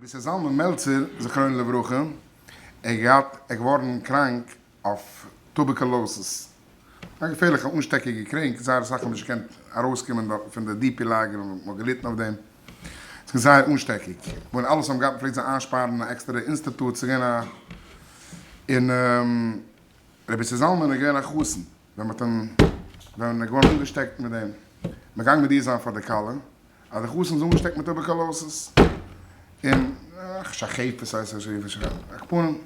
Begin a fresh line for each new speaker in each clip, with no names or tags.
רבי איסר זלמן מעלצער זכרונו לברכה, ער האט געהאט, ער איז געווארן קראנק אויף tuberculosis, א געפערליכע אנשטעקיגע קרענק, זייער אסאך האבן נישט געקענט ארויסקומען דארטן פון די DP לאגער און מען האט געליטן אויף דעם, עס איז געווען זייער אנשטעקיג, ווען אלעס האבן געהאט מען פלעגט זיי איינשפארן אין א עקסטערע אינסטיטוט, ס'איז געווען א, און רבי איסר זלמן איז געווען א חתן ווען מען האט אים, ווען ער איז געווארן אנגעשטעקט מיט דעם, מען געגאנגען מודיע זיין פאר די כלה, אז די חתן איז אנגעשטעקט מיט tuberculosis, און שחפת הייסט עס, על כל פנים,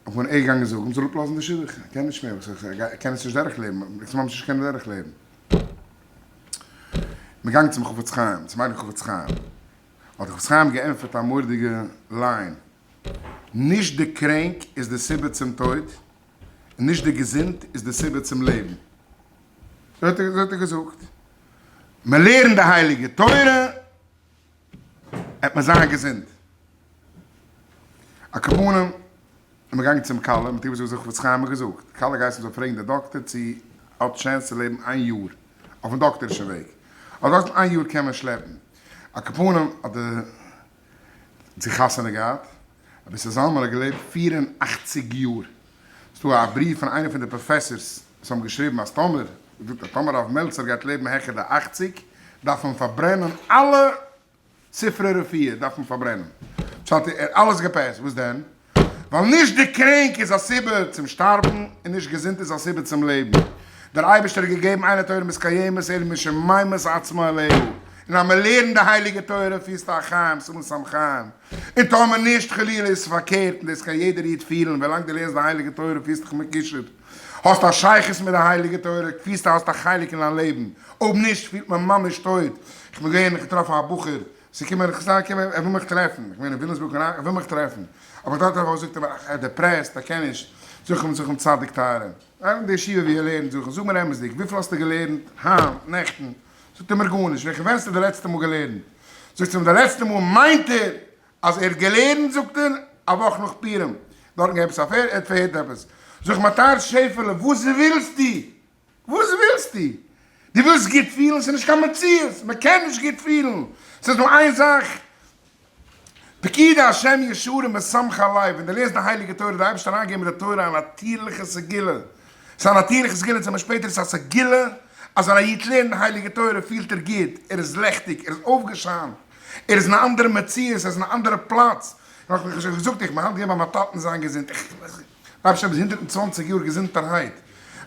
האט מען ער געגאנגען זאגן מ'זאל אפלאזן די שידוך, ער קען נישט מער, ער קען עס נישט דורכלעבן, ער קען ממש נישט קענען דורכלעבן. מ'איז געגאנגען צום חפץ חיים, צום הייליגן חפץ חיים, האט דער חפץ חיים געענטפערט א מורא'דיגע line, נישט די קרענק איז די סיבה צום טויט, און נישט די געזונט איז די סיבה צום לעבן. אזוי האט ער געזאגט, מען לערנט די הייליגע תורה, וועט מען זיין געזונט. על כל פנים, איז מען געגאנגען צום כלה, מ'האט איר געזאגט וואס חפץ חיים האט געזאגט, די כלה געהייסן מ'זאל פרעגן די דאקטער צו האט chance צו לעבן איין יאר, אויפן דאקטערישן וועג, אז דארט איין יאר קען מען שלעפן. על כל פנים האט די זי חתונה געהאט, רבי איסר זלמן האט געלעבט 84 יאר. ס'דא א בריוו פון איינע פון די professors וואס האבן געשריבן אז טאמער, זאגט ער, טאמער הרב מעלצער גייט לעבן העכער די אכציג, דארף מען פארברענען אלע ספרי רפואה, דארף מען פארברענען. פשט איז, ער האט אלעס געפעסט, וואס דען? ווייל נישט די קרענק איז א סיבה צום שטארבן, און נישט געזונט איז א סיבה צום לעבן. דער אייבערשטער האט געגעבן אין התורה מתקיימת אלא משמיימת עצמה אליה, און אז מען לערנט די הייליגע תורה פירסטו א חיים, סימן סמ חיים, און טאמער נישט חלילה איז עס פארקערט, און דאס קען יעדער איד פילן, ווילאנג דו לערנסט די הייליגע תורה פירסט דיך מקושר, האסט א שייכות מיט די הייליגע תורה, פירסטו האסט א חלק אין דיין לעבן, אויב נישט פילט מען ממש טויט, איך בין געווען, איך געטראפן א בחור, ס'איז געקומען, איך זאג ער וויל מיך טרעפן, איך בין אין וויליאמסבורג און ער וויל מיך טרעפן, אבער דארט ארויס זאגט ער מיר ער איז depressed ער קען נישט, זאג איך אים זאג איך אים צדיק טייערע, אין די ישיבה ווי ער לערנט, זאג איך זאג מיר אמת'דיג וויפיל האסטו געלערנט היינט, נעכטן, זאגט ער מיר גארנישט, ווען ווען האסטו די לעצטע מאל געלערנט? זאגט ער מיר די לעצטע מאל מיינט ער אז ער האט געלערנט זאגט ער א וואך נאך פורים, דארטן געווען עפעס א פער, ער האט פארהערט עפעס, זאג איך מיין טייער שעפעלע וואס ווילסטו? וואס ווילסטו? דו ווילסט גוט פילן? ס'איז נישט קיין מציאות, מען קען נישט גוט פילן, ס'איז דא איין זאך, פקודי השם ישרים משמחי לב, ווען דו לערנסט די הייליגע תורה, די אייבערשטער האט אריינגעגעבן אין די תורה א נאטירליכע סגולה, ס'איז א נאטירליכע סגולה, אונז האבן שפעטער, ס'איז א סגולה אז ווען א איד לערנט די הייליגע תורה פילט ער גוט, ער איז לעכטיג, ער איז אויפגעשיינט, ער איז אין א אנדערע מציאות, ער איז אין א אנדערע פלאץ, נאך ווי איך האב שוין געזאגט, איך בין היינט געווען ביי מיין טאטן זיין געזונט, איך. רב שם איז 120 יאר געזונטערהייט.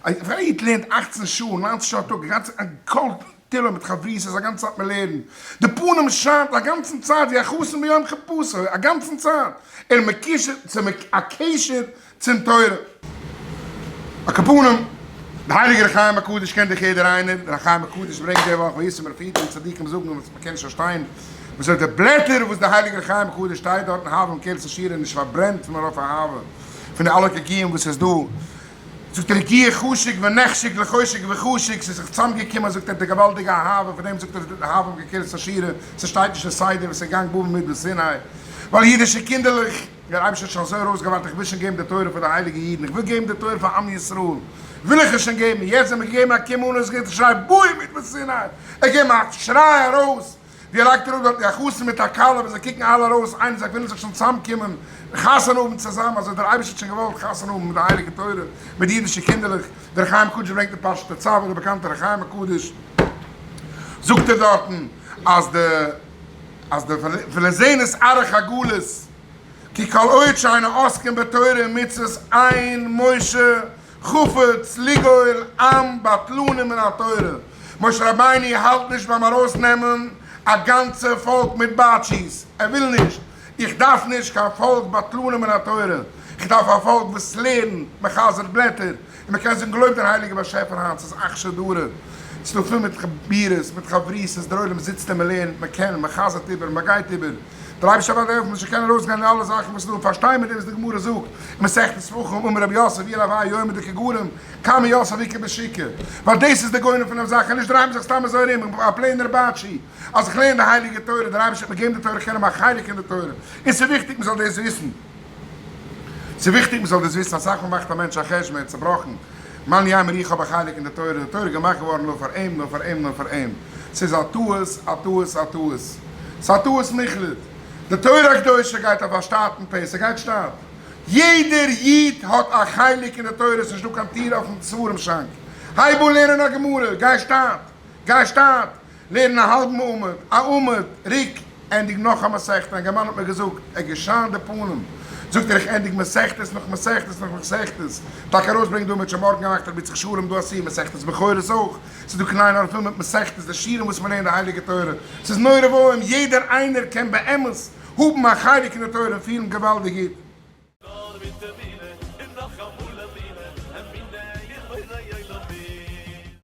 א איד לערנט אכצן שעה, ניינצן שעה א טאג, גאנצע א כל תהילים מיט חברותות א גאנצע צייט מען לערנט. די פנים שיינט א גאנצן צייט ווי א חתן ביום חופתו, א גאנצן צייט. ער איז מקושר צום א קשר צום תורה. על כל פנים, די הייליגע ר' חיים הקדוש קען דאך יעדער איינער, דער ר' חיים הקדוש ברענגט די וואך וישם רפידים און צדיקים זאגן וואס מען קען נישט פארשטיין, וואס אויף די בלעטער וואס די הייליגע ר' חיים הקדוש שטייט דארטן אהבה און קהלת השירה נישט פארברענט פון מרוב אהבה פון די אלע געגועים וואס איז דא, זאגט ער הגיע חשוק ונחשק לחושק וחשוק, ס'איז זיך צוזאמגעקומען זאגט ער די געוואלדיגע אהבה, פון דעם זאגט ער די אהבה און קהלת השירה, ס'שטייט נישט אין סדר וואס איז געגאנגען בבא מדבר סיני, ווייל אידישע קינדערלעך. דער אייבערשטער האט שוין אזוי ארויסגעווארט, איך וויל שוין געבן די תורה פאר די הייליגע אידן, איך וויל געבן די תורה פאר עם ישראל, וויל איך עס שוין געבן, יעצט ווען מען געגעבן א קום אן עס געבט א שריי בואי מדבר סיני, ער געבן א שריי ארויס, ווי ער לייגט אראפ דארט די חתן מיט א כלה ווען זיי קוקן אלע ארויס איינער זיי ווילן זיך שוין צוזאמקומען חתונה האבן צוזאמען, אזוי דער אייבערשטער האט שוין געוואלט חתונה האבן מיט די הייליגע תורה, מיט די אידישע קינדערלעך, דער חיים הקדוש ברענגט אין פרשת תצוה, דער באקאנטער חיים הקדוש, זאגט ער דארטן אז די. אז די ולזנות ארך הגלות, כי כל עוד שאינו עוסקים בתורה ומצוות אין משה חפץ לגאול עם בטלנים מן התורה, משה רבינו האלט נישט ביים ארויסנעמען א גאנצע פאלק מיט באטשיס, ער וויל נישט, איך דארף נישט קיין פאלק בטלנים מן התורה, איך דארף א פאלק וואס לערנט, מ'חזר'ט בלעטער, און מ'קען זאגן געלויבט דער הייליגער באשעפער היינט ס'איז אכשר דרא, ס'איז דא פול מיט חבורות, מיט חברותות, דער עולם זיצט און מ'לערנט, מ'קען, מ'חזר'ט איבער, מ'גייט איבער, דער אייבערשטער וועט העלפן מ'זאל קענען ארויסגיין אין אלע זאכן וואס איז דא און פארשטיין מיט דעם וואס די גמרא זאגט אין מסכת זבחים אמר רבי יוסף אי לאו יומא דכגרם כמה יוסף איכא בשוקא, ווייל דאס איז די גאונות פונעם זאך און נישט דרייען זיך סתם אזוי ארום, איך בין א פלעינער באטשי, אז איך לערן די הייליגע תורה, דער אייבערשטער האט מיר געגעבן די תורה איך קען האבן א חלק אין די תורה, און ס'איז וויכטיג מ'זאל דאס וויסן. ס'איז וויכטיג מ'זאל דאס וויסן, אסאך מאל מאכט א מענטש א חשבון, ער איז צעבראכן, מאן יימר איך האב א חלק אין די תורה, די תורה איז געמאכט געווארן נאר פאר אים, נאר פאר אים, נאר פאר אים. ס'איז א טעות, א טעות, א טעות. ס'איז א טעות מוחלט. די תורה הקדושה גייט אויף א שטאטן pace, ס'גייט שטאט. יעדער איד האט א חלק אין די תורה, ס'נישט דא קיין טיר אויפן ספרים שאנק. הייב אן לערנען א גמרא, גיי שטאט, גיי שטאט, לערן א האלבן עמוד, א עמוד, ריק, ענדיג נאך א מסכתא, א אינגערמאן האט מיר געזאגט, ער האט געשיינט די פנים, זאגט ער איך ענדיג מסכתות נאך מסכתות נאך מסכתות, טאקע ארויסברענגען דא מיט מארגן נאכט רבי יצחק שלום דא א סיום מסכת בכורות אויך, ס'איז דא קליינע אלפים מיט מסכתות, די שיעורים וואס מ'לערנט די הייליגע תורה, ס'איז נורא ואיום, יעדער איינער קען באמת האבן א חלק אין די תורה און פילן געוואלדיג גוט.